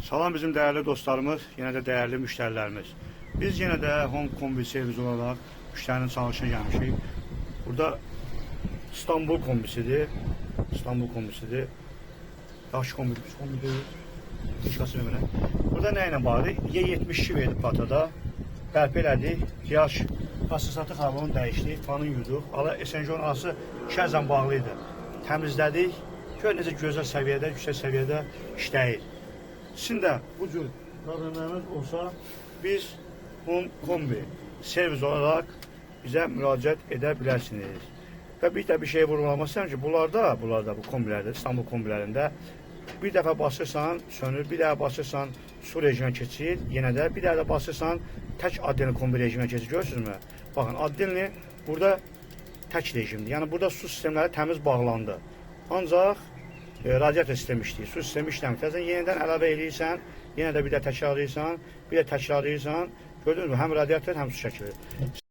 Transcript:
Salam bizim dəyərli dostlarımız, yenə də dəyərli müştərilərimiz. Biz yenə də Home Kombi servis olaraq müştərinin çağırışına gəlmişik. Burada İstanbul kombisidir. İstanbul kombisidir. Yaxşı kombi, pis kombi deyil. Başqası nömrə. Burada nə ilə bağlı? Y72 verdi platada. Bərpa elədik. Yaş pasasatı xarabını dəyişdik, fanı yuduq. Ala SNG-nin arası şərzən bağlı idi. Təmizlədik. Gör necə gözəl səviyyədə, yüksək səviyyədə işləyir. Sizin də bu cür problemləriniz olsa biz Home Kombi servis olaraq bizə müraciət edə bilərsiniz. Və bir də bir şey vurğulamaq istəyirəm ki, bunlarda, bu kombilərdə, İstanbul kombilərində bir dəfə basırsan, sönür, bir dəfə basırsan, su rejiminə keçir, yenə də bir dəfə də basırsan, tək addenli kombi rejiminə keçir. Görürsünüzmü? Baxın, addenli burada tək rejimdir. Yəni burada su sistemləri təmiz bağlandı. Ancaq radiator sistemi işləyir, su sistemi işləmir. Təzədən yenidən əlavə eləyirsən, yenə də bir də təkrarlayırsan, bir də təkrarlayırsan. Gördünüzmü? Həm radiator, həm su çəkilir.